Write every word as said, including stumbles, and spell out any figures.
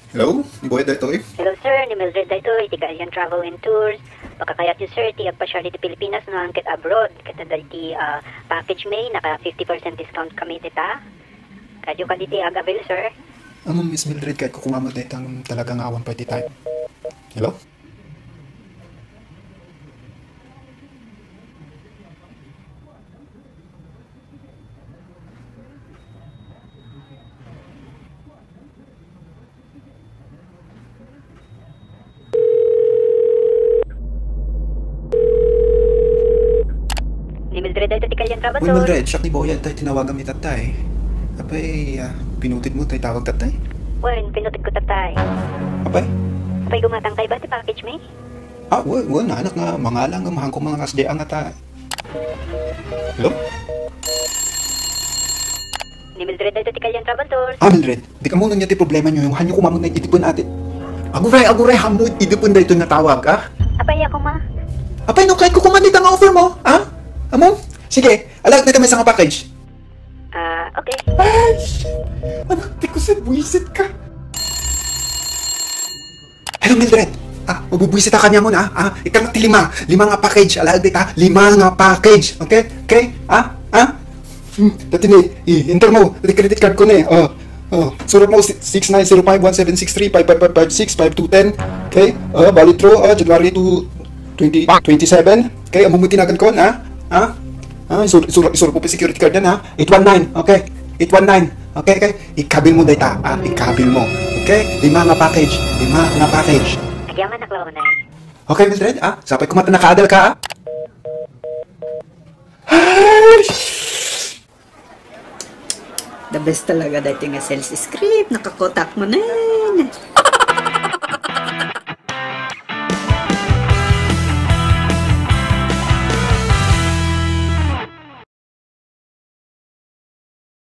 Hello? Ni Boyet daytoy? Hello, sir. Ni Mildred daytoy, ti Kailian Travel and Tours. Pakakayatyo, sir, ti agpasyal iti Pilipinas no ket abroad. Ket adda iti, ah, package May, naka fifty percent discount kami dita. Kayo kadi ti ag-avail, sir? Amo, Miss Mildred, kayatko koma met dayta ngem talaga nga awan pay ti time. Hello? Ni Mildred daytoy ti Kailian Travel Tour. Uy, Mildred, siak ni Boyet tay tinawaganmi tatta. Apay, ah, pinutitmo tay tawag tatta? Wen, pinutitko tatta. Apay? Apay, gumatangkay ba ti package May? Ah, wen, wen, anak nga, mangalang, mahanko mga kasdi ang ata. Hello? Ni Mildred daytoy ti Kailian Travel Tours. Ah, Mildred, dika ammo ania ti problemayo, haanyo koma met idipen ati. Aguray, aguray, haanmo idipen daytoy nga tawag, ah? Apay, ako ma. Apay, no, kayatko koma dayta nga offer mo, ah? Amo? Sige, alaekka met maysa nga package. Ah, okay. Ay! Ano, ti ko sa buwisit ka? Hello, Mildred. Ah, mabubuwisit ka kaniamon, ah. Ah, ikkan ti lima. Lima nga package. Alaek dayta. Lima nga package. Okay? Okay? Ah? Ah? Hmm, dati ni, i-enter mo. Dati credit card ko ni. Oh. Oh. Surat mo, si-, six nine zero five one seven six three five five five six five two ten. Okay? Oh, valid through, ah, January two, twenty twenty-seven. Okay? Amo mo ti nagan ko, ha? Ha? Ah, isur-, isur-, isuro mo pa security card yan, ha? Eight one nine. Okay? Eight one nine. Okay, okay? Ikabil mo dayta, ah, ikabil mo. Okay? Lima nga package. Lima nga package. Agyaman a clown, eh. Okay, Mildred, ah, sapay koma ta nakaadal ka, ah. Ay! The best talaga daytoy nga sales script. Nakakutak mo na.